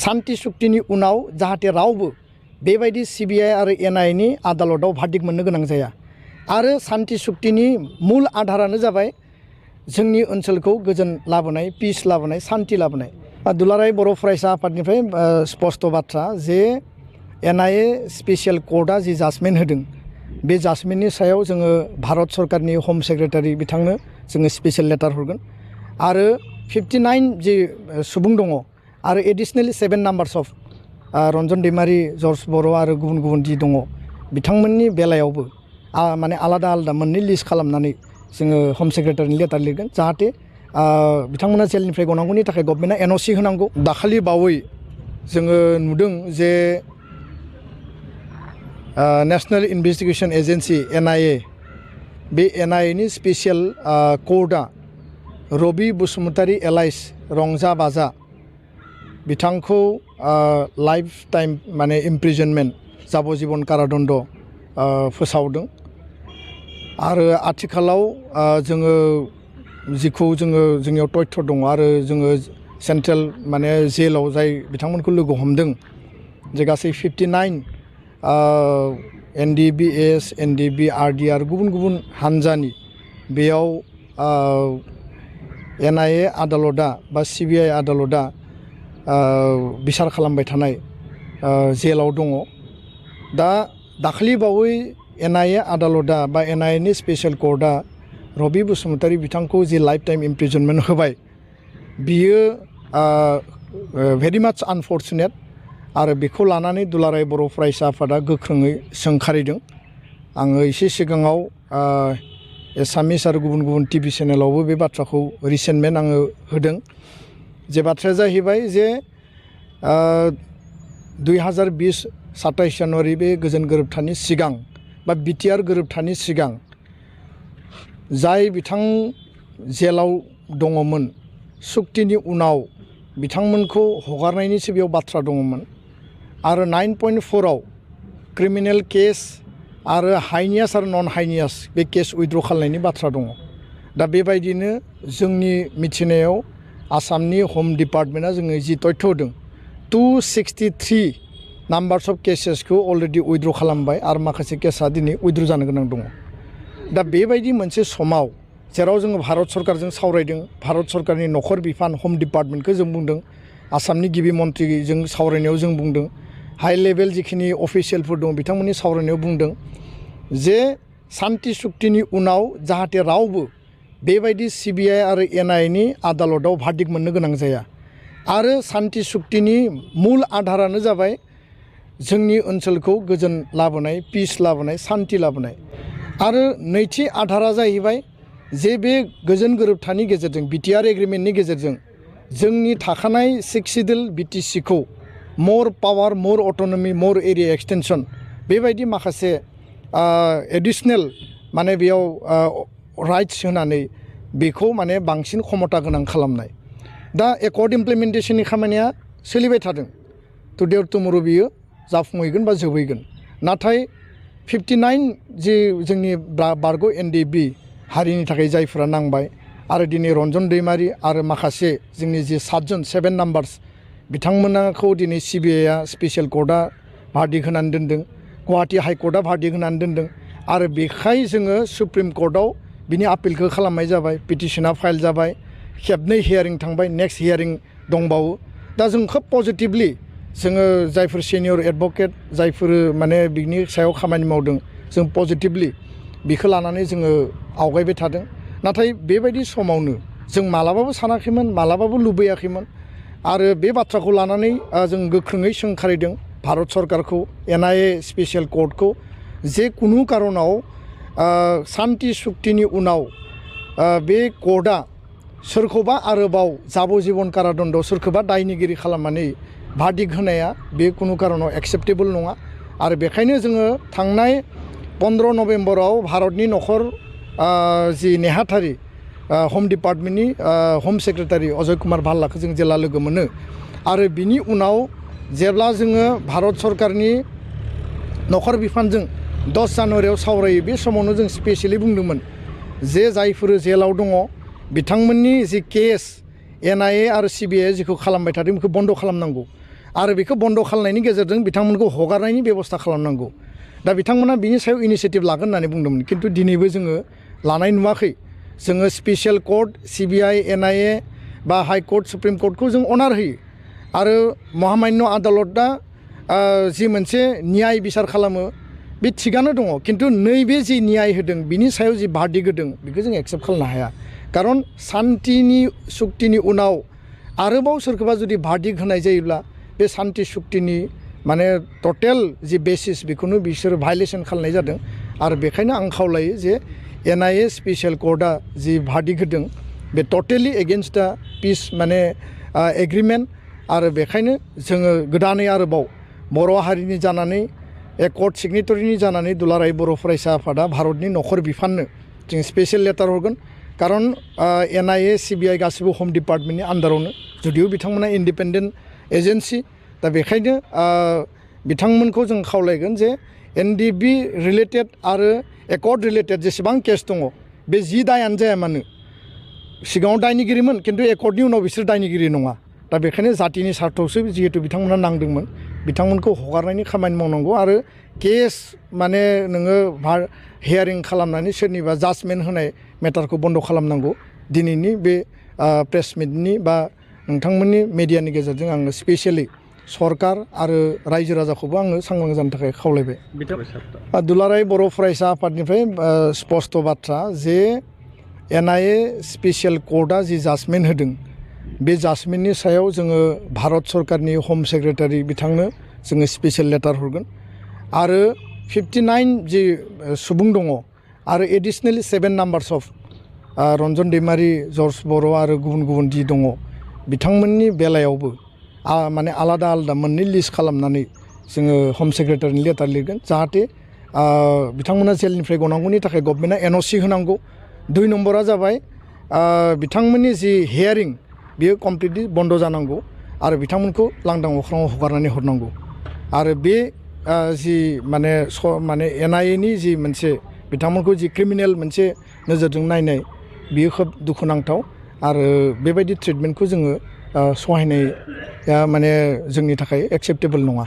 शान्ति सुक्तिनि उनाव जाहाथे रावबो बेबायदि सिबिआइ आरो NIA नि आदालताव भार्डिक्ट मोननो गोनां जाया आरो शान्ति सुक्तिनि मूल आधारानो जाबाय जोंनि ओनसोलखौ गोजोन लाबोनाय पिस लाबोनाय शान्ति लाबोनाय दुलाराय बर' फरायसा आफादनिफ्राय स्पष्ट बाथ्रा जे NIA स्पेसियेल कर्टआ जि जाजमेन्ट होदों बे जाजमेन्टनि सायाव जोङो भारत सरकारनि हम सेक्रेटारि बिथांनो जोङो स्पेसियेल लेटार हरगोन आरो 59 जि सुबुं दङ आरो एडिशनेलि 7 numbers of Ranjan Daimary George बर' आरो गुबुन गुबुन जि दङ बिथांमोननि बेलायावबो माने आलादा आलादा मोननै लिस्ट खालामनानै जोङो हम सेक्रेटारिनि लेटार लिरगोन जाहाथे बिथांमोना जेलनिफ्राय गनांगौनि थाखाय गभर्नमेन्टआ NOC होनांगौ। दाखालि बावै जोङो नुदों जे नेशनेल इन्भेस्टिगेशन एजेन्सि NIA बे NIA नि स्पेसियेल कर्टआ रबि बसुमतारी एलाइस रंजा बाजा बिथांखौ लाइफ टाइम माने इमप्रिजनमेन्ट जाबजीबन कारादण्ड फोसावदों आरो आथिखालाव जोङो जिखौ जोंनियाव तथ्य दङ आरो जोङो सेन्ट्रेल माने जेलाव जाय बिथांमोनखौ लोगो हमदों जे गासै 59 NDBS NDB RDR गुबुन गुबुन हान्जानि बेयाव NIA आदालतआ बा CBI आदालतआ बिसार खालामबाय थानाय जेलाव दङ। दा दाखालि बावै NIA आदालतआ बा NIA नि स्पेसियेल कर्टआ रबि बसुमतारी बिथांखौ जि लाइफ टाइम इमप्रिजनमेन्ट होबाय बियो भेरि माच आनफर्चुनेट आरो बेखौ लानानै दुलाराय बर' फरायसा आफादा गोख्रोङै सोंखारिदों। आङो एसे सिगाङाव एसामिस आरो गुबुन गुबुन TV चेनेलावबो बे बाथ्राखौ रिसेन्टमेन्ट आङो होदों जे बाथ्राया जाहैबाय जे 2020 27 जानुवारि बे गोजोन गोरोबथानि सिगां बा BTR गोरोबथानि सिगां जाय बिथां जेलाव दङमोन सुक्तिनि उनाव बिथांमोनखौ हगारनायनिसो बेयाव बाथ्रा दङमोन आरो 9.4 आव क्रिमिनेल केस आरो हाइनियास आरो नन हाइनियास बे केस उइथड्र खालामनायनि बाथ्रा दङ। दा बेबायदिनो जोंनि मिथिनायाव आसामनि हम डिपार्टमेन्टआ जोङो जि तथ्य होदों 263 नाम्बार्स अफ केसेसखौ अलरेडि उइथड्र खालामबाय आरो माखासे केसा दिनै उइथड्र जानो गोनां दङ। दा बेबायदि मोनसे समाव जेराव जोङो भारत सरकारजों सावरायदों भारत सरकारनि नखर बिफान हम डिपार्टमेन्टखौ जों बुंदों आसामनि गिबि मन्थ्रिजों सावरायनायाव जों बुंदों हाई लेभेल जिखिनि अफिसियेलफोर दं बिथांमोननि सावरायनायाव बुंदों जे शान्ति सुक्तिनि उनाव जाहाथे रावबो बेबायदि CBI आरो NIA नि आदालताव भार्डिक्ट मोननो गोनां जाया आरो शान्ति सुक्तिनि मूल आधारानो जाबाय जोंनि ओनसोलखौ गोजोन लाबोनाय पिस लाबोनाय शान्ति लाबोनाय आरो नैथि आधारा जाहैबाय जे बे गोजोन गोरोबथानि गेजेरजों BTR एग्रिमेन्टनि गेजेरजों जोंनि थाखानाय 6 सिडिउल BTC खौ मोर पावार मोर अट'नमि मोर एरिया एक्सटेनसन बेबायदि माखासे एडिशनेल माने बेयाव राइट्स होनानै बेखौ माने बांसिन क्षमता गोनां खालामनाय। दा एकर्ड इमप्लिमेन्टेशननि खामानिया सोलिबाय थादों टुडे अर टुमर' बियो जाफुंहैगोन बा जोबहैगोन नाथाय 59 जे जोंनि बारग' NDB हारिनि थाखाय जायफोरा नांबाय आरो दिनै रन्जन दैमारि आरो माखासे जोंनि जे 7 नाम्बार्स बिथांमोनखौ दिनै CBIआ स्पेसियेल कर्टआ भार्डिक्ट होनानै दोनदों गुवाहाटी हाइकर्टआ भार्डिक्ट होनानै दोनदों आरो बेखाय जोङो सुप्रिम कर्टआव बिनि आपिलखौ खालामनाय जाबाय पिटिशना फाइल जाबाय खेबनै हियारिं थांबाय नेक्स्ट हियारिं दंबावो। दा जों खोब पजिटिभलि जोङो जायफोर सिनियर एडभकेट जायफोर माने बिनि सायाव खामानि मावदों जों पजिटिभलि बेखौ लानानै जोङो आवगायबाय थादों। नाथाय बेबायदि समावनो जों मालाबाबो सानाखैमोन मालाबाबो लुबैयाखैमोन आरो बे बाथ्राखौ लानानै जों गोख्रोङै सोंखारिदों भारत सरकारखौ NIA स्पेसियेल कर्टखौ जे कुनु कारनाव शान्ति सुक्तिनि उनाव बे कर्टआ सोरखौबा आरोबाव जाबजीबन कारादण्ड सोरखौबा दायनिगिरि खालामनानै भार्डिक्ट होनाया बे कुनु कारनाव एक्सेप्टेबल नङा आरो बेखायनो जोङो थांनाय 15 नभेम्बराव भारतनि नखर जि नेहाथारि हम डिपार्टमेन्टनि हम सेक्रेटारि अजय कुमार भाल्लाखौ जों जेला लोगो मोनो आरो बिनि उनाव जेब्ला जोङो भारत सरकारनि नखर बिफानजों 10 जानुवारियाव सावरायो बे समावनो जों स्पेसियेलि बुंदोंमोन जे जायफोर जेलाव दङ बिथांमोननि जि केस NIA आरो CBI जिखौ खालामबाय थादों बेखौ बन्द खालामनांगौ आरो बेखौ बन्द' खालामनायनि गेजेरजों बिथांमोनखौ हगारनायनि बेबस्था खालामनांगौ दा बिथांमोना बिनि सायाव इनिशियेटिभ लागोन होननानै बुंदोंमोन खिन्थु दिनैबो जोङो लानाय नुवाखै जोङो स्पेसियेल कर्ट CBI NIA बा हाइ कर्ट सुप्रिम कर्टखौ जों अनार होयो आरो महामान्य आदालतआ जि मोनसे न्याय बिसार खालामो बे थिगानो दङ खिन्थु नैबे जि न्याय होदों बिनि सायाव जि भार्डिक्ट होदों बेखौ जों एक्सेप्ट खालामनो हाया खारन शान्तिनि सुक्तिनि उनाव आरोबाव सोरखौबा जुदि भार्डिक्ट होनाय जायोब्ला बे शान्ति सुक्तिनि माने टटेल जि बेसिस बेखौनो बिसोर भायलेसन खालामनाय जादों आरो बेखायनो आं खावलायो जे NIA स्पेसियेल कर्टआ जि भार्डिक्ट होदों बे टटेलि एगेन्स्ट दा पिस माने एग्रिमेन्ट आरो बेखायनो जोङो गोदानै आरोबाव बर' हारिनि जानानै कर्ट सिगनेटरिनि जानानै दुलाराय बर' फरायसा आफादा भारतनि नखर बिफाननो जों स्पेसियेल लेटार हरगोन खारन NIA CBI गासिबो हम डिपार्टमेन्टनि आन्दारावनो जुदिও बिथांमोना इन्डिपेन्डेन्ट एजेन्सि दा बेखायनो बिथांमोनखौ जों खावलायगोन जे NDB रिलेटेड आरो एकर्ड रिलेटेड जेसेबां केस दङ बे जि दायानो जाया मानो सिगाङाव दायनिगिरिमोन खिन्थु एकर्डनि उनाव बिसोर दायनिगिरि नङा दा बेखायनो जातिनि सार्थआवसो जिहेतु बिथांमोना नांदोंमोन बिथांमोनखौ हगारनायनि खामानि मावनांगौ आरो केस माने नोङो हियारिं खालामनानै सोरनिबा जाजमेन्ट होनाय मेटारखौ बन्द' खालामनांगौ दिनैनि बे प्रेस मिटनि बा नोंथांमोननि मेडियानि गेजेरजों आङो स्पेसियेलि सरकार आरो रायजो राजाखौबो आङो सांग्रां जानो थाखाय खावलायबाय दुलाराय बर' फरायसा आफादनिफ्राय स्पष्ट बाथ्रा जे NIA स्पेसियेल कर्टआ जि जाजमेन्ट होदों बे जाजमेन्टनि सायाव जोङो भारत सरकारनि हम सेक्रेटारि बिथांनो जोङो स्पेसियेल लेटार हरगोन आरो 59 जि सुबुं दङ आरो एडिशनेलि 7 numbers of Ranjan Daimary George बर' आरो गुबुन गुबुन जि दङ बिथांमोननि बेलायावबो माने आलादा आलादा मोननै लिस्ट खालामनानै जोङो हम सेक्रेटारिनि लेटार लिरगोन जाहाथे बिथांमोना जेलनिफ्राय गनांगौनि थाखाय गभर्नमेन्टआ NOC होनांगौ 2 नम्बरा जाबाय बिथांमोननि जि हियारिं बियो कमप्लिटलि बन्द' जानांगौ आरो बिथांमोनखौ लांदां अख्राङाव हगारनानै हरनांगौ आरो बे जि माने NIA नि जि मोनसे बिथांमोनखौ जि क्रिमिनेल मोनसे नोजोरजों नायनाय बियो खोब दुखुनांथाव आरो बेबायदि ट्रिटमेन्टखौ जोङो सहायनाया माने जोंनि थाखाय एक्सेप्टेबल नङा